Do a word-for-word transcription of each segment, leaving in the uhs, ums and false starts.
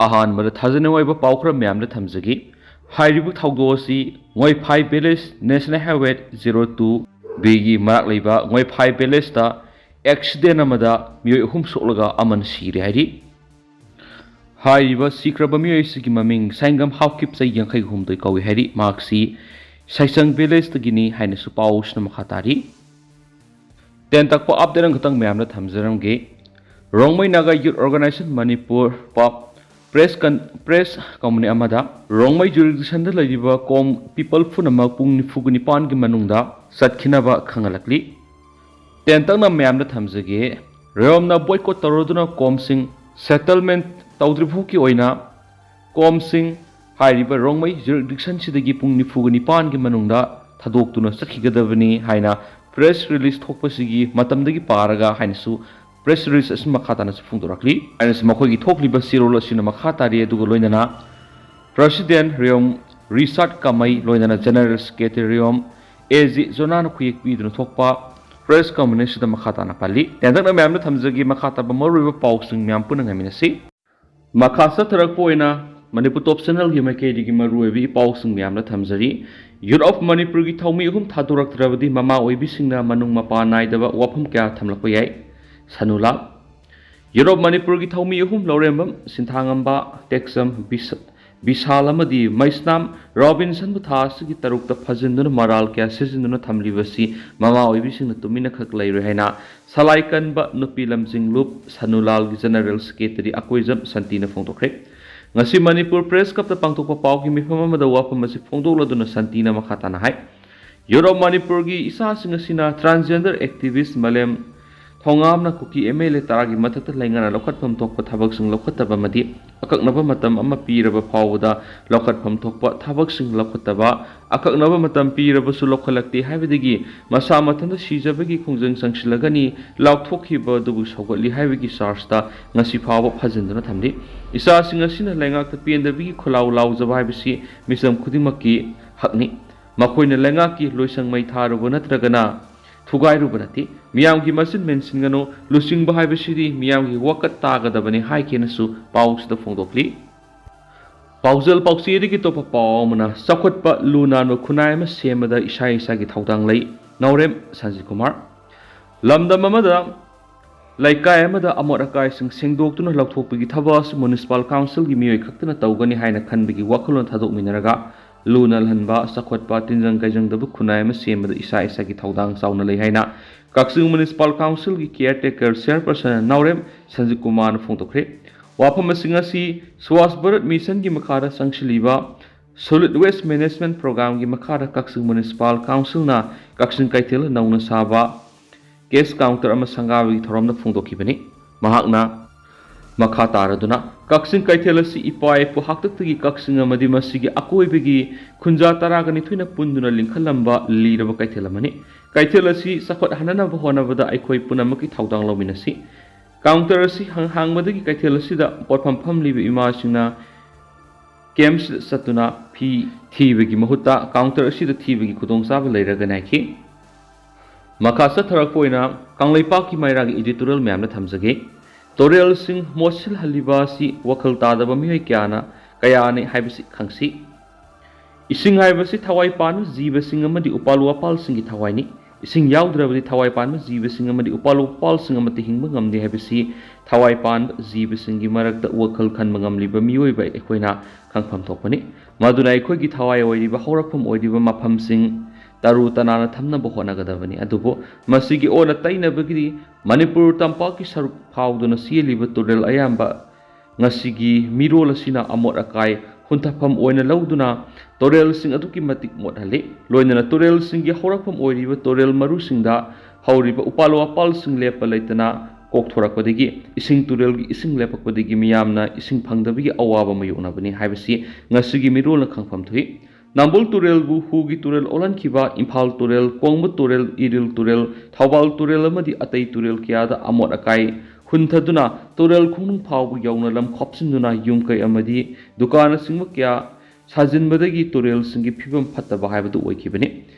ꯑꯍꯥꯟꯕꯗ ꯊꯥꯖꯅꯤꯡꯉꯥꯏ ꯑꯣꯏꯕ ꯄꯥꯎ ꯈꯔ ꯃꯌꯥꯝꯗ ꯊꯝꯖꯒꯦ꯫ ꯍꯥꯏꯔꯤꯕ ꯊꯧꯗꯣꯛ ꯑꯁꯤ Ngoiphai village national highway zero two ꯕꯤꯒꯤ ꯃꯅꯥꯛ ꯂꯩꯕ ꯉꯣꯏꯐꯥꯏ ꯚꯤꯂꯦꯖꯇ ꯑꯦꯛꯁꯤꯗꯦꯟ ꯑꯃꯗ ꯃꯤꯑꯣꯏ ꯑꯍꯨꯝ ꯁꯣꯛꯂꯒ ꯑꯃꯅ ꯁꯤꯔꯦ ꯍꯥꯏꯔꯤ꯫ ꯍꯥꯏꯔꯤꯕ ꯁꯤꯈ꯭ꯔꯕ ꯃꯤꯑꯣꯏ ꯑꯁꯤꯒꯤ ꯃꯃꯤꯡ ꯁꯥꯏꯡꯒꯝ ꯍꯥꯎꯀꯤꯞ, ꯆꯍꯤ ꯌꯥꯡꯈꯩ ꯍꯨꯝꯗꯣꯏ ꯀꯧꯏ ꯍꯥꯏꯔꯤ꯫ ꯃꯍꯥꯛꯁꯤ ꯁꯥꯏꯁꯪ ꯚꯤꯂꯦꯖꯇꯒꯤꯅꯤ ꯍꯥꯏꯅꯁꯨ ꯄꯥꯎꯁꯤꯅ ꯃꯈꯥ ꯇꯥꯔꯤ꯫ ꯇꯦꯟ ꯇꯛꯄ ꯑꯞꯗꯦꯠ ꯑꯃꯈꯛꯇꯪ ꯃꯌꯥꯝꯗ ꯊꯝꯖꯔꯝꯒꯦ꯫ ꯔꯣꯡꯃꯩ ꯅꯥꯒꯥ ꯌꯨꯠ ꯑꯣꯔꯒꯅꯥꯏꯖꯦꯁꯟ ꯃꯅꯤꯄꯨꯔ ꯄꯥꯞ ꯄ꯭ꯔꯦꯁ ꯀꯟ-, ꯄ꯭ꯔꯦꯁ ꯀꯝꯃꯨꯅꯤ ꯑꯃꯗ ꯔꯣꯡꯃꯩ ꯖꯨꯔꯤꯗꯤꯛꯁꯟꯗ ꯂꯩꯔꯤꯕ ꯀꯣꯝ ꯄꯤꯄꯜ ꯄꯨꯝꯅꯃꯛ ꯄꯨꯡ ꯅꯤꯐꯨꯒ ꯅꯤꯄꯥꯟꯒꯤ ꯃꯅꯨꯡꯗ ꯆꯠꯈꯤꯅꯕ ꯈꯪꯍꯜꯂꯛꯂꯤ꯫ ꯇꯦꯟꯇꯛꯅ ꯃꯌꯥꯝꯗ ꯊꯝꯖꯒꯦ꯫ ꯔꯤꯌꯣꯝꯅ ꯕꯣꯏꯀꯣꯠ ꯇꯧꯔꯗꯨꯅ ꯀꯣꯝꯁꯤꯡ ꯁꯦꯇꯜꯃꯦꯟ ꯇꯧꯗ꯭ꯔꯤꯐꯥꯎꯒꯤ ꯑꯣꯏꯅ ꯀꯣꯝꯁꯤꯡ ꯍꯥꯏꯔꯤꯕ ꯔꯣꯡꯃꯩ ꯖꯨꯔꯤꯗꯤꯛꯁꯟꯁꯤꯗꯒꯤ ꯄꯨꯡ ꯅꯤꯐꯨꯒ ꯅꯤꯄꯥꯟꯒꯤ ꯃꯅꯨꯡꯗ ꯊꯥꯗꯣꯛꯇꯨꯅ ꯆꯠꯈꯤꯒꯗꯕꯅꯤ ꯍꯥꯏꯅ ꯄ꯭ꯔꯦꯁ ꯔꯤꯂꯤꯁ ꯊꯣꯛꯄꯁꯤꯒꯤ ꯃꯇꯝꯗꯒꯤ ꯄꯥꯔꯒ ꯍꯥꯏꯅꯁꯨ ꯄ꯭ꯔꯦꯁ ꯔꯤꯂꯤꯁ ꯑꯁꯤ ꯃꯈꯥ ꯇꯥꯅꯁꯨ ꯐꯣꯡꯗꯣꯔꯛꯂꯤ꯫ ꯍꯥꯏꯅꯁꯨ ꯃꯈꯣꯏꯒꯤ ꯊꯣꯛꯂꯤꯕ ꯆꯦꯔꯣꯜ ꯑꯁꯤꯅ ꯃꯈꯥ ꯇꯥꯔꯤ꯫ ꯑꯗꯨꯒ ꯂꯣꯏꯅꯅ ꯄ꯭ꯔꯦꯁꯤꯗꯦꯟ ꯔꯤꯌꯣꯝ ꯔꯤꯆꯥꯔꯗ ꯀꯃꯩ ꯂꯣꯏꯅꯅ ꯖꯦꯅꯔꯦꯜ ꯁꯦꯀ꯭ꯔꯦꯇꯔꯤ ꯔꯤꯌꯣꯝ ꯑꯦ ꯖꯤ ꯖꯣꯅꯥꯅ ꯈꯨꯌꯦꯛ ꯄꯤꯗꯨꯅ ꯊꯣꯛꯄ ꯄ꯭ꯔꯦꯁ ꯀꯝꯃꯨꯅꯤꯁꯤꯗ ꯃꯈꯥ ꯇꯥꯅ ꯄꯜꯂꯤ꯫ ꯇꯦꯟꯇꯛꯅ ꯃꯌꯥꯝꯗ ꯊꯝꯖꯒꯦ꯫ ꯃꯈꯥ ꯇꯥꯕ ꯃꯔꯨꯑꯣꯏꯕ ꯄꯥꯎꯁꯤꯡ ꯃꯌꯥꯝ ꯄꯨꯟꯅ ꯉꯥꯏꯃꯤꯟꯅꯁꯤ꯫ ꯃꯈꯥ ꯆꯠꯊꯔꯛꯄ ꯑꯣꯏꯅ ꯃꯅꯤꯄꯨꯔ ꯇꯣꯞ ꯆꯦꯅꯦꯜꯒꯤ ꯃꯥꯏꯀꯩꯗꯒꯤ ꯃꯔꯨꯑꯣꯏꯕꯒꯤ ꯄꯥꯎꯁꯤꯡ ꯃꯌꯥꯝꯗ ꯊꯝꯖꯔꯤ꯫ ꯌꯨꯠ ꯑꯣꯐ ꯃꯅꯤꯄꯨꯔꯒꯤ ꯊꯧꯃꯤ ꯑꯍꯨꯝ ꯊꯥꯗꯣꯔꯛꯇ꯭ꯔꯕꯗꯤ ꯃꯃꯥ ꯑꯣꯏꯕꯤꯁꯤꯡꯅ ꯃꯅꯨꯡ ꯃꯄꯥ ꯅꯥꯏꯗꯕ ꯋꯥꯐꯝ ꯀꯌꯥ ꯊꯝꯂꯛꯄ ꯌꯥꯏ꯫ ꯁꯅꯨꯂꯥꯜ꯫ ꯌꯨꯠ ꯑꯣꯐ ꯃꯅꯤꯄꯨꯔꯒꯤ ꯊꯧꯃꯤ ꯑꯍꯨꯝ ꯂꯧꯔꯦꯝꯕꯝ ꯁꯤꯟꯊꯥꯉꯝꯕ, ꯇꯦꯛꯆꯝ ꯕꯤꯁ-, ꯕꯤꯁꯥꯜ ꯑꯃꯗꯤ ꯃꯩꯁꯅꯥꯝ ꯔꯣꯕꯤꯟꯁꯟꯕꯨ ꯊꯥ ꯑꯁꯤꯒꯤ ꯇꯔꯨꯛꯇ ꯐꯥꯖꯤꯟꯗꯨꯅ ꯃꯔꯥꯜ ꯀꯌꯥ ꯁꯤꯖꯤꯟꯗꯨꯅ ꯊꯝꯂꯤꯕꯁꯤ ꯃꯃꯥ ꯑꯣꯏꯕꯤꯁꯤꯡꯅ ꯇꯨꯃꯤꯟꯅ ꯈꯛ ꯂꯩꯔꯣꯏ ꯍꯥꯏꯅ ꯁꯂꯥꯏ ꯀꯟꯕ ꯅꯨꯄꯤ ꯂꯝꯖꯤꯡꯂꯨꯞ ꯁꯅꯨꯂꯥꯜꯒꯤ ꯖꯦꯅꯔꯦꯜ ꯁꯦꯀ꯭ꯔꯦꯇꯔꯤ ꯑꯀꯣꯏꯖꯝ ꯁꯟꯇꯤꯅ ꯐꯣꯡꯗꯣꯛꯈ꯭ꯔꯦ꯫ ꯉꯁꯤ ꯃꯅꯤꯄꯨꯔ ꯄ꯭ꯔꯦꯁ ꯀ꯭ꯂꯕꯇ ꯄꯥꯡꯊꯣꯛꯄ ꯄꯥꯎꯒꯤ ꯃꯤꯐꯝ ꯑꯃꯗ ꯋꯥꯐꯝ ꯑꯁꯤ ꯐꯣꯡꯗꯣꯛꯂꯗꯨꯅ ꯁꯟꯇꯤꯅ ꯃꯈꯥ ꯇꯥꯅ ꯍꯥꯏ, ꯌꯨꯠ ꯑꯣꯐ ꯃꯅꯤꯄꯨꯔꯒꯤ ꯏꯆꯥꯁꯤꯡ ꯑꯁꯤꯅ ꯇ꯭ꯔꯥꯟꯁꯖꯦꯟꯗꯔ ꯑꯦꯛꯇꯤꯚꯤꯁ꯭ꯠ ꯃꯥꯂꯦꯝ ꯊꯣꯉꯥꯝꯅ ꯀꯨꯀꯤ ꯑꯦꯝ ꯑꯦꯜ ꯑꯦ ꯇꯔꯥꯒꯤ ꯃꯊꯛꯇ ꯂꯩꯉꯥꯛꯅ ꯂꯧꯈꯠꯐꯝ ꯊꯣꯛꯄ ꯊꯕꯛꯁꯤꯡ ꯂꯧꯈꯠꯇꯕ ꯑꯃꯗꯤ ꯑꯀꯛꯅꯕ ꯃꯇꯝ ꯑꯃ ꯄꯤꯔꯕ ꯐꯥꯎꯕꯗ ꯂꯧꯈꯠꯐꯝ ꯊꯣꯛꯄ ꯊꯕꯛꯁꯤꯡ ꯂꯧꯈꯠꯇꯕ, ꯑꯀꯛꯅꯕ ꯃꯇꯝ ꯄꯤꯔꯕꯁꯨ ꯂꯧꯈꯠꯂꯛꯇꯦ ꯍꯥꯏꯕꯗꯒꯤ ꯃꯁꯥ ꯃꯊꯟꯇ ꯁꯤꯖꯕꯒꯤ ꯈꯣꯡꯖꯪ ꯆꯪꯁꯤꯜꯂꯒꯅꯤ ꯂꯥꯎꯊꯣꯛꯈꯤꯕ ꯑꯗꯨꯕꯨ ꯁꯧꯒꯠꯂꯤ ꯍꯥꯏꯕꯒꯤ ꯆꯥꯔꯖꯇ ꯉꯁꯤ ꯐꯥꯎꯕ ꯐꯥꯖꯤꯟꯗꯨꯅ ꯊꯝꯂꯤ꯫ ꯏꯆꯥꯁꯤꯡ ꯑꯁꯤꯅ ꯂꯩꯉꯥꯛꯇ ꯄꯦꯟꯗꯕꯒꯤ ꯈꯣꯜꯂꯥꯎ ꯂꯥꯎꯖꯕ ꯍꯥꯏꯕꯁꯤ ꯃꯤꯆꯝ ꯈꯨꯗꯤꯡꯃꯛꯀꯤ ꯍꯛꯅꯤ꯫ ꯃꯈꯣꯏꯅ ꯂꯩꯉꯥꯛꯀꯤ ꯂꯣꯏꯁꯪ ꯃꯩ ꯊꯥꯔꯨꯕ ꯅꯠꯇ꯭ꯔꯒꯅ ꯊꯨꯒꯥꯏꯔꯨꯕ ꯅꯠꯇꯦ꯫ ꯃꯤꯌꯥꯝꯒꯤ ꯃꯆꯤꯟ ꯃꯦꯟꯁꯤꯟꯒꯅꯨ, ꯂꯨꯆꯤꯡꯕ ꯍꯥꯏꯕꯁꯤꯗꯤ ꯃꯤꯌꯥꯝꯒꯤ ꯋꯥꯀꯠ ꯇꯥꯒꯗꯕꯅꯤ ꯍꯥꯏꯈꯤꯅꯁꯨ ꯄꯥꯎꯁꯤꯗ ꯐꯣꯡꯗꯣꯛꯂꯤ꯫ ꯄꯥꯎꯖꯦꯜ ꯄꯥꯎꯆꯦꯗꯒꯤ ꯑꯇꯣꯞꯄ ꯄꯥꯎ ꯑꯃꯅ, ꯆꯥꯎꯈꯠꯄ ꯂꯨ ꯅꯥꯟꯕ ꯈꯨꯟꯅꯥꯏ ꯑꯃ ꯁꯦꯝꯕꯗ ꯏꯁꯥ ꯏꯁꯥꯒꯤ ꯊꯧꯗꯥꯡ ꯂꯩ, ꯅꯥꯎꯔꯦꯝ ꯁꯟꯖꯤꯠ ꯀꯨꯃꯥꯔ꯫ ꯂꯝꯗꯝ ꯑꯃꯗ ꯂꯩꯀꯥꯏ ꯑꯃꯗ ꯑꯃꯣꯠ ꯑꯀꯥꯏꯁꯤꯡ ꯁꯦꯡꯗꯣꯛꯇꯨꯅ ꯂꯧꯊꯣꯛꯄꯒꯤ ꯊꯕꯛ ꯑꯁꯤ ꯃ꯭ꯌꯨꯅꯤꯁꯤꯄꯥꯜ ꯀꯥꯎꯟꯁꯤꯜꯒꯤ ꯃꯤꯑꯣꯏ ꯈꯛꯇꯅ ꯇꯧꯒꯅꯤ ꯍꯥꯏꯅ ꯈꯟꯕꯒꯤ ꯋꯥꯈꯜꯂꯣꯟ ꯊꯥꯗꯣꯛꯃꯤꯟꯅꯔꯒ, ꯂꯨ ꯅꯥꯜꯍꯟꯕ, ꯆꯥꯎꯈꯠꯄ, ꯇꯤꯟꯖꯪ ꯀꯥꯏꯖꯪꯗꯕ ꯈꯨꯟꯅꯥꯏ ꯑꯃ ꯁꯦꯝꯕꯗ ꯏꯁꯥ ꯏꯁꯥꯒꯤ ꯊꯧꯗꯥꯡ ꯆꯥꯎꯅ ꯂꯩ ꯍꯥꯏꯅ ꯀꯛꯆꯤꯡ ꯃ꯭ꯌꯨꯅꯤꯁꯤꯄꯥꯜ ꯀꯥꯎꯟꯁꯤꯜꯒꯤ ꯀꯤꯌꯔ ꯇꯦꯀꯔ ꯆꯤꯌꯔꯄꯔꯁꯟ ꯅꯥꯎꯔꯦꯝ ꯁꯟꯖꯤꯠ ꯀꯨꯃꯥꯔꯅ ꯐꯣꯡꯗꯣꯛꯈ꯭ꯔꯦ꯫ ꯋꯥꯐꯝ ꯑꯁꯤꯡ ꯑꯁꯤ ꯁ꯭ꯋꯥꯁ ꯚꯥꯔꯠ ꯃꯤꯁꯟꯒꯤ ꯃꯈꯥꯗ ꯆꯪꯁꯤꯜꯂꯤꯕ ꯁꯣꯂꯤꯗ ꯋꯦꯁ ꯃꯦꯅꯦꯖꯃꯦꯟꯠ ꯄ꯭ꯔꯣꯒ꯭ꯔꯥꯝꯒꯤ ꯃꯈꯥꯗ ꯀꯛꯆꯤꯡ ꯃ꯭ꯌꯨꯅꯤꯁꯤꯄꯥꯜ ꯀꯥꯎꯟꯁꯤꯜꯅ ꯀꯛꯆꯤꯡ ꯀꯩꯊꯦꯜꯗ ꯅꯧꯅ ꯁꯥꯕ ꯀꯦꯁ ꯀꯥꯎꯟꯇꯔ ꯑꯃ ꯁꯪꯒꯥꯕꯒꯤ ꯊꯧꯔꯝꯗ ꯐꯣꯡꯗꯣꯛꯈꯤꯕꯅꯤ꯫ ꯃꯍꯥꯛꯅ ꯃꯈꯥ ꯇꯥꯔꯗꯨꯅ, ꯀꯛꯆꯤꯡ ꯀꯩꯊꯦꯜ ꯑꯁꯤ ꯏꯄꯥ ꯏꯄꯨ ꯍꯥꯛꯇꯛꯇꯒꯤ ꯀꯛꯆꯤꯡ ꯑꯃꯗꯤ ꯃꯁꯤꯒꯤ ꯑꯀꯣꯏꯕꯒꯤ ꯈꯨꯟꯖꯥ ꯇꯔꯥꯒ ꯅꯤꯊꯣꯏꯅ ꯄꯨꯟꯗꯨꯅ ꯂꯤꯡꯈꯠꯂꯝꯕ ꯂꯤꯔꯕ ꯀꯩꯊꯦꯜ ꯑꯃꯅꯤ꯫ ꯀꯩꯊꯦꯜ ꯑꯁꯤ ꯆꯥꯎꯈꯠꯍꯟꯅꯅꯕ ꯍꯣꯠꯅꯕꯗ ꯑꯩꯈꯣꯏ ꯄꯨꯝꯅꯃꯛꯀꯤ ꯊꯧꯗꯥꯡ ꯂꯧꯃꯤꯟꯅꯁꯤ꯫ ꯀꯥꯎꯟꯇꯔ ꯑꯁꯤ ꯍꯥꯡ-, ꯍꯥꯡꯕꯗꯒꯤ ꯀꯩꯊꯦꯜ ꯑꯁꯤꯗ ꯄꯣꯠꯐꯝ ꯐꯝꯂꯤꯕ ꯏꯃꯥꯁꯤꯡꯅ ꯀꯦꯝꯞꯁꯤꯗ ꯆꯠꯇꯨꯅ ꯐꯤ ꯊꯤꯕꯒꯤ ꯃꯍꯨꯠꯇ ꯀꯥꯎꯟꯇꯔ ꯑꯁꯤꯗ ꯊꯤꯕꯒꯤ ꯈꯨꯗꯣꯡꯆꯥꯕ ꯂꯩꯔꯒꯅꯤ ꯍꯥꯏꯈꯤ꯫ ꯃꯈꯥ ꯆꯠꯊꯔꯛꯄ ꯑꯣꯏꯅ ꯀꯪꯂꯩꯄꯥꯛꯀꯤ ꯃꯩꯔꯥꯒꯤ ꯏꯗꯤꯇꯣꯔꯤꯌꯦꯜ ꯃꯌꯥꯝꯗ ꯊꯝꯖꯒꯦ꯫ ꯇꯨꯔꯦꯜꯁꯤꯡ ꯃꯣꯠꯁꯤꯜꯍꯜꯂꯤꯕ ꯑꯁꯤ ꯋꯥꯈꯜ ꯇꯥꯗꯕ ꯃꯤꯑꯣꯏ ꯀꯌꯥꯅ, ꯀꯌꯥꯅꯤ ꯍꯥꯏꯕꯁꯤ ꯈꯪꯁꯤ꯫ ꯏꯁꯤꯡ ꯍꯥꯏꯕꯁꯤ ꯊꯋꯥꯏ ꯄꯥꯟꯕ ꯖꯤꯕꯁꯤꯡ ꯑꯃꯗꯤ ꯎꯄꯥꯜ ꯋꯥꯄꯥꯜꯁꯤꯡꯒꯤ ꯊꯋꯥꯏꯅꯤ꯫ ꯏꯁꯤꯡ ꯌꯥꯎꯗ꯭ꯔꯕꯗꯤ ꯊꯋꯥꯏ ꯄꯥꯟꯕ ꯖꯤꯕꯁꯤꯡ ꯑꯃꯗꯤ ꯎꯄꯥꯜ ꯋꯥꯄꯥꯜꯁꯤꯡ ꯑꯃꯠꯇ ꯍꯤꯡꯕ ꯉꯝꯗꯦ ꯍꯥꯏꯕꯁꯤ ꯊꯋꯥꯏ ꯄꯥꯟꯕ ꯖꯤꯕꯁꯤꯡꯒꯤ ꯃꯔꯛꯇ ꯋꯥꯈꯜ ꯈꯟꯕ ꯉꯝꯂꯤꯕ ꯃꯤꯑꯣꯏꯕ ꯑꯩꯈꯣꯏꯅ ꯈꯪꯐꯝ ꯊꯣꯛꯄꯅꯤ꯫ ꯃꯗꯨꯅ ꯑꯩꯈꯣꯏꯒꯤ ꯊꯋꯥꯏ ꯑꯣꯏꯔꯤꯕ ꯍꯧꯔꯛꯐꯝ ꯑꯣꯏꯔꯤꯕ ꯃꯐꯝꯁꯤꯡ ꯇꯔꯨ ꯇꯅꯥꯟꯅ ꯊꯝꯅꯕ ꯍꯣꯠꯅꯒꯗꯕꯅꯤ꯫ ꯑꯗꯨꯕꯨ ꯃꯁꯤꯒꯤ ꯑꯣꯟꯅ ꯇꯩꯅꯕꯒꯤꯗꯤ ꯃꯅꯤꯄꯨꯔ ꯇꯝꯄꯥꯛꯀꯤ ꯁꯔꯨꯛ ꯐꯥꯎꯗꯨꯅ ꯆꯦꯜꯂꯤꯕ ꯇꯨꯔꯦꯜ ꯑꯌꯥꯝꯕ ꯉꯁꯤꯒꯤ ꯃꯤꯔꯣꯜ ꯑꯁꯤꯅ ꯑꯃꯣꯠ ꯑꯀꯥꯏ ꯍꯨꯟꯊꯐꯝ ꯑꯣꯏꯅ ꯂꯧꯗꯨꯅ ꯇꯨꯔꯦꯜꯁꯤꯡ ꯑꯗꯨꯛꯀꯤ ꯃꯇꯤꯛ ꯃꯣꯠꯍꯜꯂꯤ꯫ ꯂꯣꯏꯅꯅ ꯇꯨꯔꯦꯜꯁꯤꯡꯒꯤ ꯍꯧꯔꯛꯐꯝ ꯑꯣꯏꯔꯤꯕ ꯇꯨꯔꯦꯜ ꯃꯔꯨꯁꯤꯡꯗ ꯍꯧꯔꯤꯕ ꯎꯄꯥꯜ ꯋꯥꯄꯥꯜꯁꯤꯡ ꯂꯦꯞꯄ ꯂꯩꯇꯅ ꯀꯣꯛꯊꯣꯔꯛꯄꯗꯒꯤ ꯏꯁꯤꯡ ꯇꯨꯔꯦꯜꯒꯤ ꯏꯁꯤꯡ ꯂꯦꯞꯄꯛꯄꯗꯒꯤ ꯃꯤꯌꯥꯝꯅ ꯏꯁꯤꯡ ꯐꯪꯗꯕꯒꯤ ꯑꯋꯥꯕ ꯃꯥꯌꯣꯛꯅꯕꯅꯤ ꯍꯥꯏꯕꯁꯤ ꯉꯁꯤꯒꯤ ꯃꯤꯔꯣꯜꯅ ꯈꯪꯐꯝ ꯊꯣꯛꯏ꯫ ꯅꯝꯕꯨꯜ ꯇꯨꯔꯦꯜꯕꯨ ꯍꯨꯒꯤ ꯇꯨꯔꯦꯜ ꯑꯣꯜꯍꯟꯈꯤꯕ ꯏꯝꯐꯥꯜ ꯇꯨꯔꯦꯜ, ꯀꯣꯡꯕ ꯇꯨꯔꯦꯜ, ꯏꯔꯤꯜ ꯇꯨꯔꯦꯜ, ꯊꯧꯕꯥꯜ ꯇꯨꯔꯦꯜ ꯑꯃꯗꯤ ꯑꯇꯩ ꯇꯨꯔꯦꯜ ꯀꯌꯥꯗ ꯑꯃꯣꯠ ꯑꯀꯥꯏ ꯍꯨꯟꯊꯗꯨꯅ ꯇꯨꯔꯦꯜ ꯈꯣꯡꯅꯨꯡ ꯐꯥꯎꯕ ꯌꯧꯅ ꯂꯝ ꯈꯣꯞꯆꯤꯟꯗꯨꯅ ꯌꯨꯝ ꯀꯩ ꯑꯃꯗꯤ ꯗꯨꯀꯥꯟꯅꯆꯤꯡꯕ ꯀꯌꯥ ꯁꯥꯖꯤꯟꯕꯗꯒꯤ ꯇꯨꯔꯦꯜꯁꯤꯡꯒꯤ ꯐꯤꯕꯝ ꯐꯠꯇꯕ ꯍꯥꯏꯕꯗꯨ ꯑꯣꯏꯈꯤꯕꯅꯤ꯫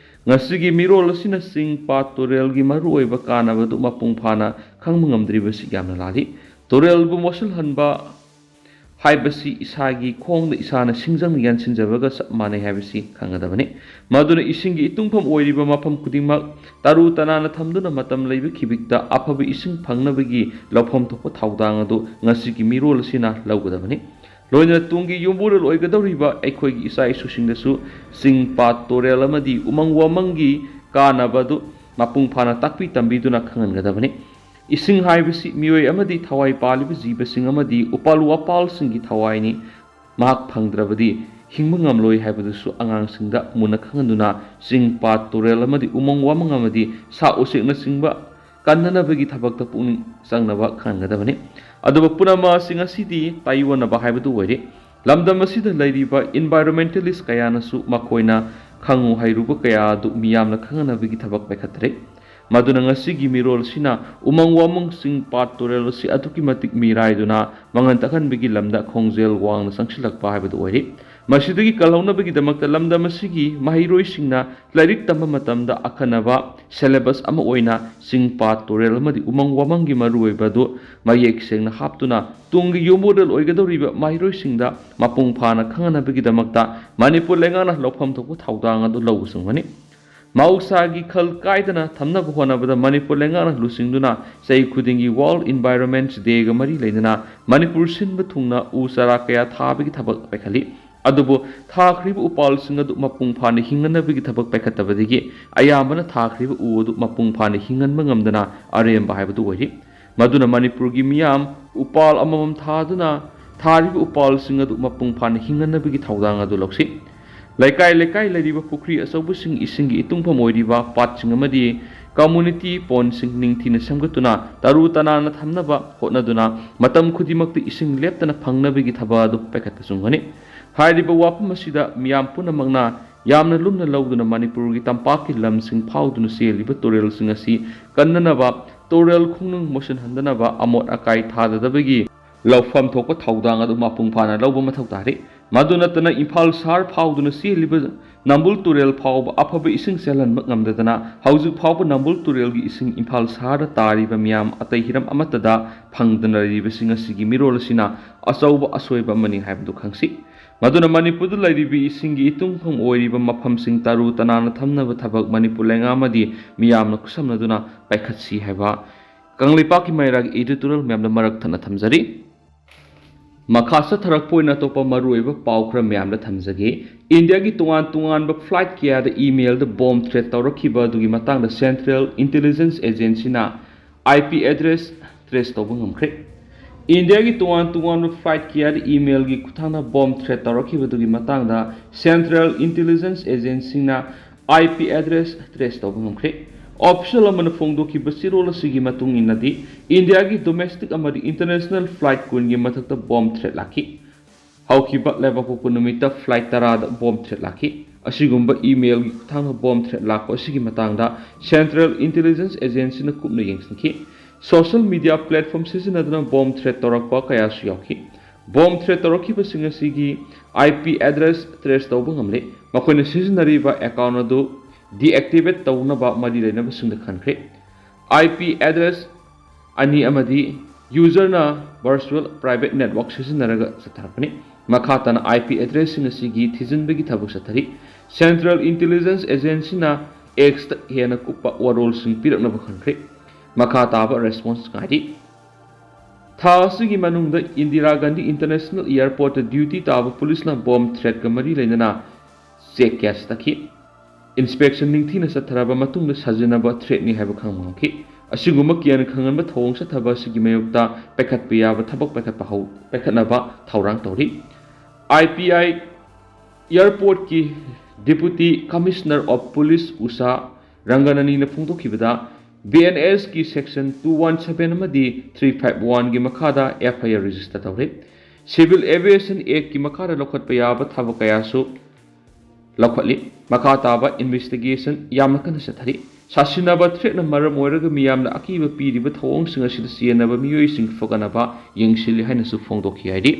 ꯉꯁꯤꯒꯤ ꯃꯤꯔꯣꯜ ꯑꯁꯤꯅ ꯆꯤꯡ ꯄꯥꯠ ꯇꯨꯔꯦꯜꯒꯤ ꯃꯔꯨꯑꯣꯏꯕ ꯀꯥꯟꯅꯕꯗꯨ ꯃꯄꯨꯡ ꯐꯥꯅ ꯈꯪꯕ ꯉꯝꯗ꯭ꯔꯤꯕꯁꯤ ꯌꯥꯝꯅ ꯂꯥꯜꯂꯤ꯫ ꯇꯨꯔꯦꯜꯕꯨ ꯃꯣꯠꯁꯤꯜꯍꯟꯕ ꯍꯥꯏꯕꯁꯤ ꯏꯁꯥꯒꯤ ꯈꯣꯡꯗ ꯏꯁꯥꯅ ꯁꯤꯡꯖꯪꯅ ꯌꯥꯟꯁꯤꯟꯖꯕꯒ ꯆꯞ ꯃꯥꯟꯅꯩ ꯍꯥꯏꯕꯁꯤ ꯈꯪꯒꯗꯕꯅꯤ꯫ ꯃꯗꯨꯅ ꯏꯁꯤꯡꯒꯤ ꯏꯇꯨꯡꯐꯝ ꯑꯣꯏꯔꯤꯕ ꯃꯐꯝ ꯈꯨꯗꯤꯡꯃꯛ ꯇꯔꯨ ꯇꯅꯥꯟꯅ ꯊꯝꯗꯨꯅ ꯃꯇꯝ ꯂꯩꯕ ꯈꯤꯕꯤꯛꯇ ꯑꯐꯕ ꯏꯁꯤꯡ ꯐꯪꯅꯕꯒꯤ ꯂꯧꯐꯝ ꯊꯣꯛꯄ ꯊꯧꯗꯥꯡ ꯑꯗꯨ ꯉꯁꯤꯒꯤ ꯃꯤꯔꯣꯜ ꯑꯁꯤꯅ ꯂꯧꯒꯗꯕꯅꯤ꯫ ꯂꯣꯏꯅꯅ ꯇꯨꯡꯒꯤ ꯌꯨꯝꯕꯨꯔꯦꯜ ꯑꯣꯏꯒꯗꯧꯔꯤꯕ ꯑꯩꯈꯣꯏꯒꯤ ꯏꯆꯥ ꯏꯁꯨꯁꯤꯡꯗꯁꯨ ꯆꯤꯡ ꯄꯥꯠ ꯇꯨꯔꯦꯜ ꯑꯃꯗꯤ ꯎꯃꯪ ꯋꯥꯃꯪꯒꯤ ꯀꯥꯟꯅꯕ ꯑꯗꯨ ꯃꯄꯨꯡ ꯐꯥꯅ ꯇꯥꯛꯄꯤ ꯇꯝꯕꯤꯗꯨꯅ ꯈꯪꯍꯟꯒꯗꯕꯅꯤ꯫ ꯏꯁꯤꯡ ꯍꯥꯏꯕꯁꯤ ꯃꯤꯑꯣꯏ ꯑꯃꯗꯤ ꯊꯋꯥꯏ ꯄꯥꯜꯂꯤꯕ ꯖꯤꯕꯁꯤꯡ ꯑꯃꯗꯤ ꯎꯄꯥꯜ ꯋꯥꯄꯥꯜꯁꯤꯡꯒꯤ ꯊꯋꯥꯏꯅꯤ꯫ ꯃꯍꯥꯛ ꯐꯪꯗ꯭ꯔꯕꯗꯤ ꯍꯤꯡꯕ ꯉꯝꯂꯣꯏ ꯍꯥꯏꯕꯗꯨꯁꯨ ꯑꯉꯥꯡꯁꯤꯡꯗ ꯃꯨꯟꯅ ꯈꯪꯍꯟꯗꯨꯅ ꯆꯤꯡ ꯄꯥꯠ ꯇꯨꯔꯦꯜ ꯑꯃꯗꯤ ꯎꯃꯪ ꯋꯥꯃꯪ ꯑꯃꯗꯤ ꯁꯥ ꯎꯆꯦꯛꯅꯆꯤꯡꯕ ꯀꯟꯅꯅꯕꯒꯤ ꯊꯕꯛꯇ ꯄꯨꯛꯅꯤꯡ ꯆꯪꯅꯕ ꯈꯪꯍꯟꯒꯗꯕꯅꯤ꯫ ꯑꯗꯨꯕꯨ ꯄꯨꯝꯅꯃꯛ ꯑꯁꯤ ꯉꯁꯤꯗꯤ ꯇꯥꯏꯑꯣꯟꯅꯕ ꯍꯥꯏꯕꯗꯨ ꯑꯣꯏꯔꯦ꯫ ꯂꯝꯗꯝ ꯑꯁꯤꯗ ꯂꯩꯔꯤꯕ environmentalist ꯀꯌꯥꯅꯁꯨ ꯃꯈꯣꯏꯅ ꯈꯪꯉꯨ ꯍꯩꯔꯨꯕ ꯀꯌꯥ ꯑꯗꯨ ꯃꯤꯌꯥꯝꯅ ꯈꯪꯍꯟꯅꯕꯒꯤ ꯊꯕꯛ ꯄꯥꯏꯈꯠꯇ꯭ꯔꯦ꯫ ꯃꯗꯨꯅ ꯉꯁꯤꯒꯤ ꯃꯤꯔꯣꯜꯁꯤꯅ ꯎꯃꯪ ꯋꯥꯃꯪꯁꯤꯡ ꯄꯥꯠ ꯇꯨꯔꯦꯜ ꯑꯁꯤ ꯑꯗꯨꯛꯀꯤ ꯃꯇꯤꯛ ꯃꯤꯔꯥꯏꯗꯨꯅ ꯃꯥꯡꯍꯟ ꯇꯥꯛꯍꯟꯕꯒꯤ ꯂꯝꯗ ꯈꯣꯡꯖꯦꯜ ꯋꯥꯡꯅ ꯆꯪꯁꯤꯜꯂꯛꯄ ꯍꯥꯏꯕꯗꯨ ꯑꯣꯏꯔꯤ꯫ ꯃꯁꯤꯗꯒꯤ ꯀꯜꯍꯧꯅꯕꯒꯤꯗꯃꯛꯇ ꯂꯝꯗꯝ ꯑꯁꯤꯒꯤ ꯃꯍꯩꯔꯣꯏꯁꯤꯡꯅ ꯂꯥꯏꯔꯤꯛ ꯇꯝꯕ ꯃꯇꯝꯗ ꯑꯈꯟꯅꯕ syllabus ꯑꯃ ꯑꯣꯏꯅ ꯆꯤꯡ ꯄꯥꯠ ꯇꯨꯔꯦꯜ ꯑꯃꯗꯤ ꯎꯃꯪ ꯋꯥꯃꯪꯒꯤ ꯃꯔꯨꯑꯣꯏꯕ ꯑꯗꯨ ꯃꯌꯦꯛ ꯁꯦꯡꯅ ꯍꯥꯞꯇꯨꯅ ꯇꯨꯡꯒꯤ ꯌꯨꯝꯕꯨꯔꯦꯜ ꯑꯣꯏꯒꯗꯧꯔꯤꯕ ꯃꯍꯩꯔꯣꯏꯁꯤꯡꯗ ꯃꯄꯨꯡ ꯐꯥꯅ ꯈꯪꯍꯟꯅꯕꯒꯤꯗꯃꯛꯇ ꯃꯅꯤꯄꯨꯔ ꯂꯩꯉꯥꯛꯅ ꯂꯧꯐꯝ ꯊꯣꯛꯄ ꯊꯧꯗꯥꯡ ꯑꯗꯨ ꯂꯧꯕ ꯆꯨꯝꯒꯅꯤ꯫ ꯃꯍꯧꯁꯥꯒꯤ ꯈꯜ ꯀꯥꯏꯗꯅ ꯊꯝꯅꯕ ꯍꯣꯠꯅꯕꯗ ꯃꯅꯤꯄꯨꯔ ꯂꯩꯉꯥꯛꯅ ꯂꯨꯆꯤꯡꯗꯨꯅ ꯆꯍꯤ ꯈꯨꯗꯤꯡꯒꯤ World Environment Dayꯒ ꯃꯔꯤ ꯂꯩꯅꯅ ꯃꯅꯤꯄꯨꯔ ꯁꯤꯟꯕ ꯊꯨꯡꯅ ꯎ ꯆꯥꯔꯥ ꯀꯌꯥ ꯊꯥꯕꯒꯤ ꯊꯕꯛ ꯄꯥꯏꯈꯠꯂꯤ꯫ ꯑꯗꯨꯕꯨ ꯊꯥꯈ꯭ꯔꯤꯕ ꯎꯄꯥꯜꯁꯤꯡ ꯑꯗꯨ ꯃꯄꯨꯡ ꯐꯥꯅ ꯍꯤꯡꯍꯟꯅꯕꯒꯤ ꯊꯕꯛ ꯄꯥꯏꯈꯠꯇꯕꯗꯒꯤ ꯑꯌꯥꯝꯕꯅ ꯊꯥꯈ꯭ꯔꯤꯕ ꯎ ꯑꯗꯨ ꯃꯄꯨꯡ ꯐꯥꯅ ꯍꯤꯡꯍꯟꯕ ꯉꯝꯗꯅ ꯑꯔꯦꯝꯕ ꯍꯥꯏꯕꯗꯨ ꯑꯣꯏꯔꯤ꯫ ꯃꯗꯨꯅ ꯃꯅꯤꯄꯨꯔꯒꯤ ꯃꯤꯌꯥꯝ ꯎꯄꯥꯜ ꯑꯃꯃꯝ ꯊꯥꯗꯨꯅ ꯊꯥꯔꯤꯕ ꯎꯄꯥꯜꯁꯤꯡ ꯑꯗꯨ ꯃꯄꯨꯡ ꯐꯥꯅ ꯍꯤꯡꯍꯟꯅꯕꯒꯤ ꯊꯧꯗꯥꯡ ꯑꯗꯨ ꯂꯧꯁꯤ꯫ ꯂꯩꯀꯥꯏ ꯂꯩꯀꯥꯏ ꯂꯩꯔꯤꯕ ꯄꯨꯈ꯭ꯔꯤ ꯑꯆꯧꯕꯁꯤꯡ ꯏꯁꯤꯡꯒꯤ ꯏꯇꯨꯡꯐꯝ ꯑꯣꯏꯔꯤꯕ ꯄꯥꯠꯁꯤꯡ ꯑꯃꯗꯤ community pondꯁꯤꯡ ꯅꯤꯡꯊꯤꯅ ꯁꯦꯝꯒꯠꯇꯨꯅ ꯇꯔꯨ ꯇꯅꯥꯟꯅ ꯊꯝꯅꯕ ꯍꯣꯠꯅꯗꯨꯅ ꯃꯇꯝ ꯈꯨꯗꯤꯡꯃꯛꯇ ꯏꯁꯤꯡ ꯂꯦꯞꯇꯅ ꯐꯪꯅꯕꯒꯤ ꯊꯕꯛ ꯑꯗꯨ ꯄꯥꯏꯈꯠꯄ ꯆꯨꯝꯒꯅꯤ꯫ ꯍꯥꯏꯔꯤꯕ ꯋꯥꯐꯝ ꯑꯁꯤꯗ ꯃꯤꯌꯥꯝ ꯄꯨꯝꯅꯃꯛꯅ ꯌꯥꯝꯅ ꯂꯨꯝꯅ ꯂꯧꯗꯨꯅ ꯃꯅꯤꯄꯨꯔꯒꯤ ꯇꯝꯄꯥꯛꯀꯤ ꯂꯝꯁꯤꯡ ꯐꯥꯎꯗꯨꯅ ꯆꯦꯜꯂꯤꯕ ꯇꯨꯔꯦꯜꯁꯤꯡ ꯑꯁꯤ ꯀꯟꯅꯅꯕ, ꯇꯨꯔꯦꯜ ꯈꯣꯡꯅꯨꯡ ꯃꯨꯁꯤꯟꯍꯟꯗꯅꯕ, ꯑꯃꯣꯠ ꯑꯀꯥꯏ ꯊꯥꯗꯗꯕꯒꯤ ꯂꯧꯐꯝ ꯊꯣꯛꯄ ꯊꯧꯗꯥꯡ ꯑꯗꯨ ꯃꯄꯨꯡ ꯐꯥꯅ ꯂꯧꯕ ꯃꯊꯧ ꯇꯥꯔꯤ꯫ ꯃꯗꯨ ꯅꯠꯇꯅ ꯏꯝꯐꯥꯜ ꯁꯍꯔ ꯐꯥꯎꯗꯨꯅ ꯆꯦꯜꯂꯤꯕ ꯅꯝꯕꯨꯜ ꯇꯨꯔꯦꯜ ꯐꯥꯎꯕ ꯑꯐꯕ ꯏꯁꯤꯡ ꯆꯦꯜꯍꯟꯕ ꯉꯝꯗꯗꯅ ꯍꯧꯖꯤꯛ ꯐꯥꯎꯕ ꯅꯝꯕꯨꯜ ꯇꯨꯔꯦꯜꯒꯤ ꯏꯁꯤꯡ ꯏꯝꯐꯥꯜ ꯁꯍꯔꯗ ꯇꯥꯔꯤꯕ ꯃꯤꯌꯥꯝ ꯑꯇꯩ ꯍꯤꯔꯝ ꯑꯃꯠꯇꯗ ꯐꯪꯗꯅ ꯂꯩꯔꯤꯕꯁꯤꯡ ꯑꯁꯤꯒꯤ ꯃꯤꯔꯣꯜ ꯑꯁꯤꯅ ꯑꯆꯧꯕ ꯑꯁꯣꯏꯕ ꯑꯃꯅꯤ ꯍꯥꯏꯕꯗꯨ ꯈꯪꯁꯤ꯫ ꯃꯗꯨꯅ ꯃꯅꯤꯄꯨꯔꯗ ꯂꯩꯔꯤꯕ ꯏꯁꯤꯡꯒꯤ ꯏꯇꯨꯡꯐꯝ ꯑꯣꯏꯔꯤꯕ ꯃꯐꯝꯁꯤꯡ ꯇꯔꯨ ꯇꯅꯥꯟꯅ ꯊꯝꯅꯕ ꯊꯕꯛ ꯃꯅꯤꯄꯨꯔ ꯂꯩꯉꯥꯛ ꯑꯃꯗꯤ ꯃꯤꯌꯥꯝꯅ ꯈꯨꯠꯁꯝꯅꯗꯨꯅ ꯄꯥꯏꯈꯠꯁꯤ ꯍꯥꯏꯕ ꯀꯪꯂꯩꯄꯥꯛꯀꯤ ꯃꯩꯔꯥꯒꯤ editorial ꯃꯌꯥꯝꯗ ꯃꯔꯛ ꯊꯠꯅ ꯊꯝꯖꯔꯤ꯫ ꯃꯈꯥ ꯆꯠꯊꯔꯛꯄ ꯑꯣꯏꯅ ꯑꯇꯣꯞꯄ ꯃꯔꯨꯑꯣꯏꯕ ꯄꯥꯎ ꯈꯔ ꯃꯌꯥꯝꯗ ꯊꯝꯖꯒꯦ꯫ ꯏꯟꯗꯤꯌꯥꯒꯤ ꯇꯣꯉꯥꯟ ꯇꯣꯉꯥꯟꯕ flight ꯀꯌꯥꯗ email ꯗ bomb threat ꯇꯧꯔꯛꯈꯤꯕ ꯑꯗꯨꯒꯤ ꯃꯇꯥꯡꯗ Central Intelligence Agency ꯅ IP address trace ꯇꯧꯕ ꯉꯝꯈ꯭ꯔꯦ꯫ ꯏꯟꯗꯤꯌꯥꯒꯤ ꯇꯣꯉꯥꯟ ꯇꯣꯉꯥꯟꯕ flight ꯀꯌꯥꯗ email ꯒꯤ ꯈꯨꯠꯊꯥꯡꯗ bomb threat ꯇꯧꯔꯛꯈꯤꯕꯗꯨꯒꯤ ꯃꯇꯥꯡꯗ Central Intelligence Agency ꯅ IP address trace ꯇꯧꯕ ꯉꯝꯈ꯭ꯔꯦ꯫ Official ꯑꯃꯅ ꯐꯣꯡꯗꯣꯛꯈꯤꯕ ꯆꯦꯔꯣꯜ ꯑꯁꯤꯒꯤ ꯃꯇꯨꯡ ꯏꯟꯅꯗꯤ, ꯏꯟꯗꯤꯌꯥꯒꯤ domestic ꯑꯃꯗꯤ international flight ꯀꯨꯟꯒꯤ ꯃꯊꯛꯇ bomb threat ꯂꯥꯛꯈꯤ꯫ ꯍꯧꯈꯤꯕ ꯂꯩꯕꯥꯛꯄꯣꯛꯄ ꯅꯨꯃꯤꯠꯇ flight ꯇꯔꯥꯗ bomb threat ꯂꯥꯛꯈꯤ꯫ ꯑꯁꯤꯒꯨꯝꯕ email ꯒꯤ ꯈꯨꯠꯊꯥꯡꯗ bomb threat ꯂꯥꯛꯄ ꯑꯁꯤꯒꯤ ꯃꯇꯥꯡꯗ Central Intelligence Agency ꯅ ꯀꯨꯞꯅ ꯌꯦꯡꯁꯤꯟꯈꯤ꯫ Social media platform ꯁꯤꯖꯤꯟꯅꯗꯨꯅ bomb threat ꯇꯧꯔꯛꯄ ꯀꯌꯥꯁꯨ ꯌꯥꯎꯈꯤ꯫ Bomb threat ꯇꯧꯔꯛꯈꯤꯕꯁꯤꯡ ꯑꯁꯤꯒꯤ IP address trace ꯇꯧꯕ ꯉꯝꯂꯦ꯫ ꯃꯈꯣꯏꯅ ꯁꯤꯖꯤꯟꯅꯔꯤꯕ account ꯑꯗꯨ deactivate ꯇꯧꯅꯕ ꯃꯔꯤ ꯂꯩꯅꯕꯁꯤꯡꯗ ꯈꯟꯈ꯭ꯔꯦ꯫ IP address ꯑꯅꯤ ꯑꯃꯗꯤ user ꯅ virtual private network ꯁꯤꯖꯤꯟꯅꯔꯒ ꯆꯠꯊꯔꯛꯄꯅꯤ꯫ ꯃꯈꯥ ꯇꯥꯅ IP address ꯁꯤꯡ ꯑꯁꯤꯒꯤ ꯊꯤꯖꯤꯟꯕꯒꯤ ꯊꯕꯛ ꯆꯠꯊꯔꯤ꯫ Central Intelligence Agency ꯅ X ꯇ ꯍꯦꯟꯅ ꯀꯨꯞꯄ ꯋꯥꯔꯣꯜꯁꯤꯡ ꯄꯤꯔꯛꯅꯕ ꯈꯟꯈ꯭ꯔꯦ꯫ ꯃꯈꯥ ꯇꯥꯕ response ꯉꯥꯏꯔꯤ꯫ ꯊꯥ ꯑꯁꯤꯒꯤ ꯃꯅꯨꯡꯗ ꯏꯟꯗꯤꯔꯥ ꯒꯥꯟꯙꯤ International Airport ꯇ duty ꯇꯥꯕ police ꯅ bomb threat ꯀ ꯃꯔꯤ ꯂꯩꯅꯅ check ꯀꯌꯥ ꯆꯠꯊꯈꯤ꯫ Inspection ꯅꯤꯡꯊꯤꯅ ꯆꯠꯊꯔꯕ ꯃꯇꯨꯡꯗ ꯁꯥꯖꯤꯟꯅꯕ threat ꯅꯤ ꯍꯥꯏꯕ ꯈꯪꯕ ꯉꯝꯈꯤ꯫ ꯑꯁꯤꯒꯨꯝꯕ ꯀꯤꯍꯟ ꯈꯪꯍꯟꯕ ꯊꯧꯑꯣꯡ ꯆꯠꯊꯕ ꯑꯁꯤꯒꯤ ꯃꯥꯌꯣꯛꯇ ꯄꯥꯏꯈꯠꯄ ꯌꯥꯕ ꯊꯕꯛ ꯄꯥꯏꯈꯠꯄ ꯍꯧ-, ꯄꯥꯏꯈꯠꯅꯕ ꯊꯧꯔꯥꯡ ꯇꯧꯔꯤ꯫ IPI Airport ꯀꯤ Deputy Commissioner of Police Usha ꯔꯪꯒꯅꯅꯤꯅ ꯐꯣꯡꯗꯣꯛꯈꯤꯕꯗ, BNS ꯀꯤ Section two one seven ꯑꯃꯗꯤ three five one ꯒꯤ ꯃꯈꯥꯗ FIR register ꯇꯧꯔꯦ꯫ Civil Aviation Act ꯀꯤ ꯃꯈꯥꯗ ꯂꯧꯈꯠꯄ ꯌꯥꯕ ꯊꯕꯛ ꯀꯌꯥꯁꯨ ꯂꯧꯈꯠꯂꯤ꯫ ꯃꯈꯥ ꯇꯥꯕ investigation ꯌꯥꯝꯅ ꯀꯟꯅ ꯆꯠꯊꯔꯤ꯫ ꯁꯥꯁꯤꯟꯅꯕ threat ꯅ ꯃꯔꯝ ꯑꯣꯏꯔꯒ ꯃꯤꯌꯥꯝꯅ ꯑꯀꯤꯕ ꯄꯤꯔꯤꯕ ꯊꯧꯑꯣꯡꯁꯤꯡ ꯑꯁꯤꯗ ꯆꯦꯟꯅꯕ ꯃꯤꯑꯣꯏꯁꯤꯡ ꯐꯒꯠꯅꯕ ꯌꯦꯡꯁꯤꯜꯂꯤ ꯍꯥꯏꯅꯁꯨ ꯐꯣꯡꯗꯣꯛꯈꯤ ꯍꯥꯏꯔꯤ꯫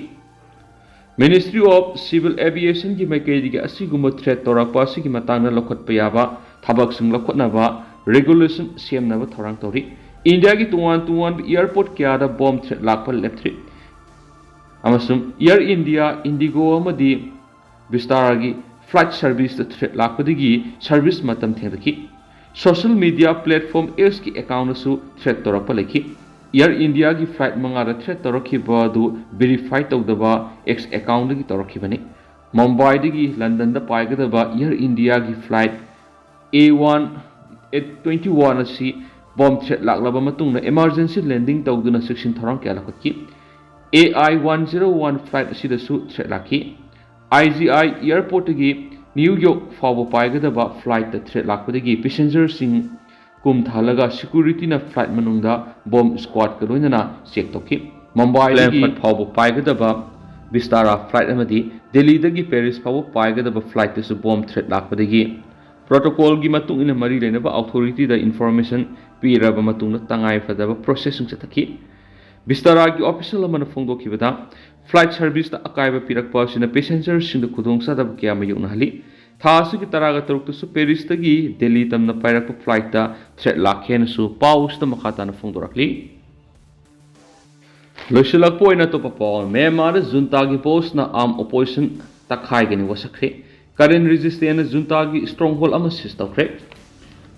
Ministry of Civil Aviation ꯒꯤ ꯃꯥꯏꯀꯩꯗꯒꯤ ꯑꯁꯤꯒꯨꯝꯕ threat ꯇꯧꯔꯛꯄ ꯑꯁꯤꯒꯤ ꯃꯇꯥꯡꯗ ꯂꯧꯈꯠꯄ ꯌꯥꯕ ꯊꯕꯛꯁꯤꯡ ꯂꯧꯈꯠꯅꯕ regulation ꯁꯦꯝꯅꯕ ꯊꯧꯔꯥꯡ ꯇꯧꯔꯤ꯫ ꯏꯟꯗꯤꯌꯥꯒꯤ ꯇꯣꯉꯥꯟ ꯇꯣꯉꯥꯟꯕ airport ꯀꯌꯥꯗ bomb threat ꯂꯥꯛꯄ ꯂꯦꯞꯇ꯭ꯔꯤ꯫ ꯑꯃꯁꯨꯡ Air India, IndiGo ꯑꯃꯗꯤ Vistaraꯒꯤ flight serviceꯇ threat ꯂꯥꯛꯄꯗꯒꯤ service ꯃꯇꯝ ꯊꯦꯡꯊꯈꯤ꯫ Social media platform Xꯀꯤ accountꯇꯁꯨ threat ꯇꯧꯔꯛꯄ ꯂꯩꯈꯤ꯫ Air Indiaꯒꯤ flight ꯃꯉꯥꯗ threat ꯇꯧꯔꯛꯈꯤꯕ ꯑꯗꯨ verify ꯇꯧꯗꯕ X accountꯗꯒꯤ ꯇꯧꯔꯛꯈꯤꯕꯅꯤ꯫ ꯃꯨꯝꯕꯥꯏꯗꯒꯤ ꯂꯟꯗꯟꯗ ꯄꯥꯏꯒꯗꯕ Air Indiaꯒꯤ flight A one eight twenty one ꯑꯁꯤ bomb threat ꯂꯥꯛꯂꯕ ꯃꯇꯨꯡꯗ emergency landing ꯇꯧꯗꯨꯅ ꯆꯦꯛꯁꯤꯟ ꯊꯧꯔꯥꯡ ꯀꯌꯥ ꯂꯧꯈꯠꯈꯤ꯫ A I one zero one flight ꯑꯁꯤꯗꯁꯨ threat ꯂꯥꯛꯈꯤ꯫ IGI airportꯇꯒꯤ New York ꯐꯥꯎꯕ ꯄꯥꯏꯒꯗꯕ flightꯇ threat ꯂꯥꯛꯄꯗꯒꯤ passengerꯁꯤꯡ ꯀꯨꯝꯊꯍꯜꯂꯒ securityꯅ flight ꯃꯅꯨꯡꯗ bomb squadꯀ ꯂꯣꯏꯅꯅ check ꯇꯧꯈꯤ꯫ ꯃꯨꯝꯕꯥꯏꯗꯒꯤ Frankfurt ꯐꯥꯎꯕ ꯄꯥꯏꯒꯗꯕ Vistara flight ꯑꯃꯗꯤ ꯗꯦꯜꯂꯤꯗꯒꯤ Paris ꯐꯥꯎꯕ ꯄꯥꯏꯒꯗꯕ flightꯇꯁꯨ bomb threat ꯂꯥꯛꯄꯗꯒꯤ protocolꯒꯤ ꯃꯇꯨꯡ ꯏꯟꯅ ꯃꯔꯤ ꯂꯩꯅꯕ authorityꯗ information ꯄꯤꯔꯕ ꯃꯇꯨꯡꯗ ꯇꯉꯥꯏ ꯐꯗꯕ processꯁꯤꯡ ꯆꯠꯊꯈꯤ꯫ Vistaraꯒꯤ official ꯑꯃꯅ ꯐꯣꯡꯗꯣꯛꯈꯤꯕꯗ, flight serviceꯇ ꯑꯀꯥꯏꯕ ꯄꯤꯔꯛꯄ ꯑꯁꯤꯅ passengerꯁꯤꯡꯗ ꯈꯨꯗꯣꯡꯆꯥꯗꯕ ꯀꯌꯥ ꯃꯥꯌꯣꯛꯅꯍꯜꯂꯤ꯫ ꯊꯥ ꯑꯁꯤꯒꯤ ꯇꯔꯥꯒ ꯇꯔꯨꯛꯇꯁꯨ Parisꯇꯒꯤ ꯗꯦꯜꯂꯤ ꯇꯝꯅ ꯄꯥꯏꯔꯛꯄ flightꯇ threat ꯂꯥꯛꯈꯤ ꯍꯥꯏꯅꯁꯨ ꯄꯥꯎ ꯑꯁꯤꯗ ꯃꯈꯥ ꯇꯥꯅ ꯐꯣꯡꯗꯣꯔꯛꯂꯤ꯫ ꯂꯣꯏꯁꯤꯜꯂꯛꯄ ꯑꯣꯏꯅ ꯑꯇꯣꯞꯄ ꯄꯥꯎ, ꯃ꯭ꯌꯥꯟꯃꯥꯔꯗ juntaꯒꯤ bossꯅ armed opposition ꯇꯛꯈꯥꯏꯒꯅꯤ ꯋꯥꯁꯛꯈ꯭ꯔꯦ꯫ Karen resistance juntaꯒꯤ stronghold ꯑꯃ seize ꯇꯧꯈ꯭ꯔꯦ꯫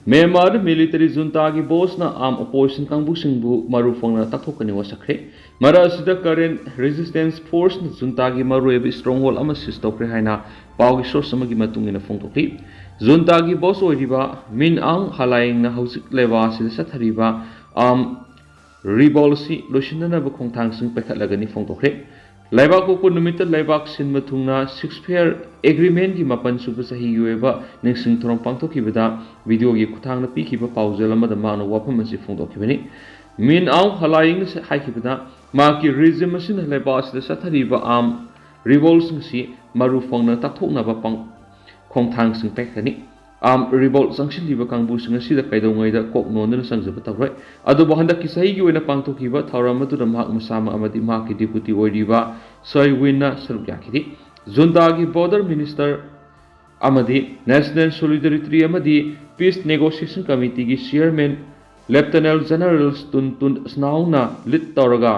ꯃ꯭ꯌꯥꯟꯃꯥꯔꯗ military juntaꯒꯤ bossꯅ armed opposition ꯀꯥꯡꯕꯨꯁꯤꯡꯕꯨ ꯃꯔꯨ ꯐꯪꯅ ꯇꯥꯛꯊꯣꯛꯀꯅꯤ ꯋꯥꯁꯛꯈ꯭ꯔꯦ꯫ ꯃꯔꯛ ꯑꯁꯤꯗ Karen resistance forceꯅ juntaꯒꯤ ꯃꯔꯨꯑꯣꯏꯕ stronghold ꯑꯃ seize ꯇꯧꯈ꯭ꯔꯦ ꯍꯥꯏꯅ ꯄꯥꯎꯒꯤ source ꯑꯃꯒꯤ ꯃꯇꯨꯡ ꯏꯟꯅ ꯐꯣꯡꯗꯣꯛꯂꯤ꯫ Juntaꯒꯤ boss ꯑꯣꯏꯔꯤꯕ Min Aung Hlaingꯅ ꯍꯧꯖꯤꯛ ꯂꯩꯕꯥꯛ ꯑꯁꯤꯗ ꯆꯠꯊꯔꯤꯕ armed revolt ꯑꯁꯤ ꯂꯣꯏꯁꯤꯟꯅꯅꯕ ꯈꯣꯡꯊꯥꯡꯁꯤꯡ ꯄꯥꯏꯈꯠꯂꯒꯅꯤ ꯐꯣꯡꯗꯣꯛꯈ꯭ꯔꯦ꯫ ꯂꯩꯕꯥꯛꯄꯣꯛꯄ ꯅꯨꯃꯤꯠꯇ ꯂꯩꯕꯥꯛ ꯁꯤꯟꯕ ꯊꯨꯡꯅ ceasefire agreementꯀꯤ ꯃꯥꯄꯟ ꯁꯨꯕ ꯆꯍꯤꯒꯤ ꯑꯣꯏꯕ ꯅꯤꯡꯁꯤꯡ ꯊꯧꯔꯝ ꯄꯥꯡꯊꯣꯛꯈꯤꯕꯗ videoꯒꯤ ꯈꯨꯠꯊꯥꯡꯗ ꯄꯤꯈꯤꯕ ꯄꯥꯎꯖꯦꯜ ꯑꯃꯗ ꯃꯍꯥꯛꯅ ꯋꯥꯐꯝ ꯑꯁꯤ ꯐꯣꯡꯗꯣꯛꯈꯤꯕꯅꯤ꯫ Min Aung Hlaingꯅ ꯍꯥꯏꯈꯤꯕꯗ, ꯃꯍꯥꯛꯀꯤ regime ꯑꯁꯤꯅ ꯂꯩꯕꯥꯛ ꯑꯁꯤꯗ ꯆꯠꯊꯔꯤꯕ armed revoltꯁꯤꯡ ꯑꯁꯤ ꯃꯔꯨ ꯐꯪꯅ ꯇꯥꯛꯊꯣꯛꯅꯕ ꯄꯥꯡ-, ꯈꯣꯡꯊꯥꯡꯁꯤꯡ ꯄꯥꯏꯈꯠꯀꯅꯤ꯫ ꯑꯥꯔꯝ ꯔꯤꯕꯣꯜꯠ ꯆꯪꯁꯤꯜꯂꯤꯕ ꯀꯥꯡꯕꯨꯁꯤꯡ ꯑꯁꯤꯗ ꯀꯩꯗꯧꯉꯩꯗ ꯀꯣꯛ ꯅꯣꯟꯗꯨꯅ ꯆꯪꯖꯕ ꯇꯧꯔꯣꯏ꯫ ꯑꯗꯨꯕꯨ ꯍꯟꯗꯛꯀꯤ ꯆꯍꯤꯒꯤ ꯑꯣꯏꯅ ꯄꯥꯡꯊꯣꯛꯈꯤꯕ ꯊꯧꯔꯝ ꯑꯗꯨꯗ ꯃꯍꯥꯛ ꯃꯁꯥꯃꯛ ꯑꯃꯗꯤ ꯃꯍꯥꯛꯀꯤ ꯗꯤꯄꯨꯇꯤ ꯑꯣꯏꯔꯤꯕ ꯁꯣꯏ ꯋꯤꯟꯅ ꯁꯔꯨꯛ ꯌꯥꯈꯤꯗꯦ꯫ ꯖꯨꯟꯇꯥꯒꯤ ꯕꯣꯔꯗꯔ ꯃꯤꯅꯤꯁꯇꯔ ꯑꯃꯗꯤ ꯅꯦꯁꯅꯦꯜ ꯁꯣꯂꯤꯗꯥꯔꯤꯇꯤ ꯑꯃꯗꯤ piece negotiation ꯀꯃꯤꯇꯤꯒꯤ chairman ꯂꯦꯐꯇꯅꯦꯟ general ꯇꯨꯟ ꯇꯨꯟ ꯁꯅꯥꯎꯅ lead ꯇꯧꯔꯒ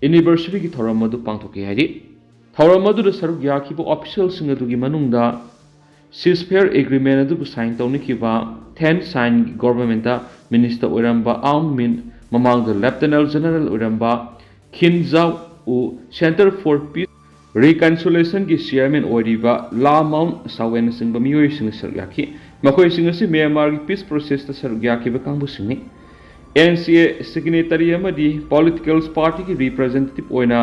ꯑꯦꯅꯤꯚꯔꯁꯔꯤꯒꯤ ꯊꯧꯔꯝ ꯑꯗꯨ ꯄꯥꯡꯊꯣꯛꯈꯤ ꯍꯥꯏꯔꯤ꯫ ꯊꯧꯔꯝ ꯑꯗꯨꯗ ꯁꯔꯨꯛ ꯌꯥꯈꯤꯕ ꯑꯣꯐꯤꯁꯤꯌꯦꯜꯁꯤꯡ ꯑꯗꯨꯒꯤ ꯃꯅꯨꯡꯗ ꯁꯤꯖꯐꯥꯌꯔ ꯑꯦꯒ꯭ꯔꯤꯃꯦꯟ ꯑꯗꯨꯕꯨ ꯁꯥꯏꯟ ꯇꯧꯅꯈꯤꯕ ꯊꯦꯟ ꯁꯥꯏꯟꯒꯤ ꯒꯣꯚꯔꯟꯃꯦꯟꯠꯇ ꯃꯤꯅꯤꯁꯇꯔ ꯑꯣꯏꯔꯝꯕ ꯑꯥꯎꯡ ꯃꯤꯟ, ꯃꯃꯥꯡꯗ ꯂꯦꯐꯇꯅꯦꯟ ꯖꯦꯅꯔꯦꯜ ꯑꯣꯏꯔꯝꯕ ꯈꯤꯟ ꯖꯥꯎ ꯎ, ꯁꯦꯟꯇꯔ ꯐꯣꯔ ꯄꯤꯁ ꯔꯤꯀꯟꯁꯤꯂꯤꯌꯦꯁꯟꯒꯤ ꯆꯤꯌꯔꯃꯦꯟ ꯑꯣꯏꯔꯤꯕ ꯂꯥ ꯃꯥꯎꯟ ꯁꯥꯋꯦꯟꯅꯆꯤꯡꯕ ꯃꯤꯑꯣꯏꯁꯤꯡꯅ ꯁꯔꯨꯛ ꯌꯥꯈꯤ꯫ ꯃꯈꯣꯏꯁꯤꯡ ꯑꯁꯤ ꯃ꯭ꯌꯥꯟꯃꯥꯔꯒꯤ ꯄꯤꯁ ꯄ꯭ꯔꯣꯁꯦꯁꯇ ꯁꯔꯨꯛ ꯌꯥꯈꯤꯕ ꯀꯥꯡꯕꯨꯁꯤꯡꯅꯤ꯫ ꯑꯦꯟ ꯁꯤ ꯑꯦ ꯁꯤꯒꯅꯦꯇꯔꯤ ꯑꯃꯗꯤ ꯄꯣꯂꯤꯇꯤꯀꯦꯜ ꯄꯥꯔꯇꯤꯒꯤ ꯔꯤꯄ꯭ꯔꯖꯦꯟꯇꯦꯇꯤꯚ ꯑꯣꯏꯅ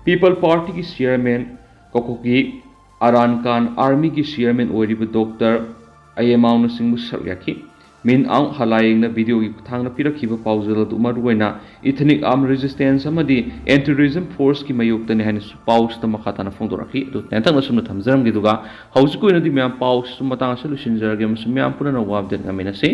ꯄꯤꯄꯜ ꯄꯥꯔꯇꯤꯒꯤ ꯆꯤꯌꯔꯃꯦꯟ ꯀꯣꯀꯣꯀꯤ ꯑꯔꯥꯟ ꯀꯥꯟ, ꯑꯥꯔꯃꯤꯒꯤ ꯆꯤꯌꯔꯃꯦꯟ ꯑꯣꯏꯔꯤꯕ ꯗꯣꯛꯇꯔ ꯑꯌꯦꯃꯥꯎꯅꯆꯤꯡꯕ ꯁꯔꯨꯛ ꯌꯥꯈꯤ꯫ ꯃꯤꯟ ꯑꯥꯎꯡ ꯍꯂꯥꯌꯦꯡꯅ ꯚꯤꯗꯤꯑꯣꯒꯤ ꯈꯨꯠꯊꯥꯡꯗ ꯄꯤꯔꯛꯈꯤꯕ ꯄꯥꯎꯖꯦꯜ ꯑꯗꯨ ꯃꯔꯨꯑꯣꯏꯅ ꯏꯊꯅꯤꯛ ꯑꯥꯔꯝ ꯔꯦꯖꯤꯁꯇꯦꯟꯁ ꯑꯃꯗꯤ ꯑꯦꯟꯇꯤ ꯇꯦꯔꯣꯔꯤꯖꯝ ꯐꯣꯔꯁꯀꯤ ꯃꯥꯌꯣꯛꯇꯅꯤ ꯍꯥꯏꯅꯁꯨ ꯄꯥꯎꯁꯤꯗ ꯃꯈꯥ ꯇꯥꯅ ꯐꯣꯡꯗꯣꯔꯛꯈꯤ꯫ ꯑꯗꯨ ꯇꯦꯟꯇꯛꯅ ꯁꯨꯝꯅ ꯊꯝꯖꯔꯝꯒꯦ, ꯑꯗꯨꯒ ꯍꯧꯖꯤꯛꯀꯤ ꯑꯣꯏꯅꯗꯤ ꯃꯌꯥꯝ ꯄꯥꯎꯁꯤ ꯁꯨꯝ ꯃꯇꯥꯡ ꯑꯁꯤꯗ ꯂꯣꯏꯁꯤꯟꯖꯔꯒꯦ ꯑꯃꯁꯨꯡ ꯃꯌꯥꯝ ꯄꯨꯟꯅ ꯑꯅꯧꯕ ꯑꯞꯗꯦꯠ ꯉꯥꯏꯃꯤꯟꯅꯁꯤ꯫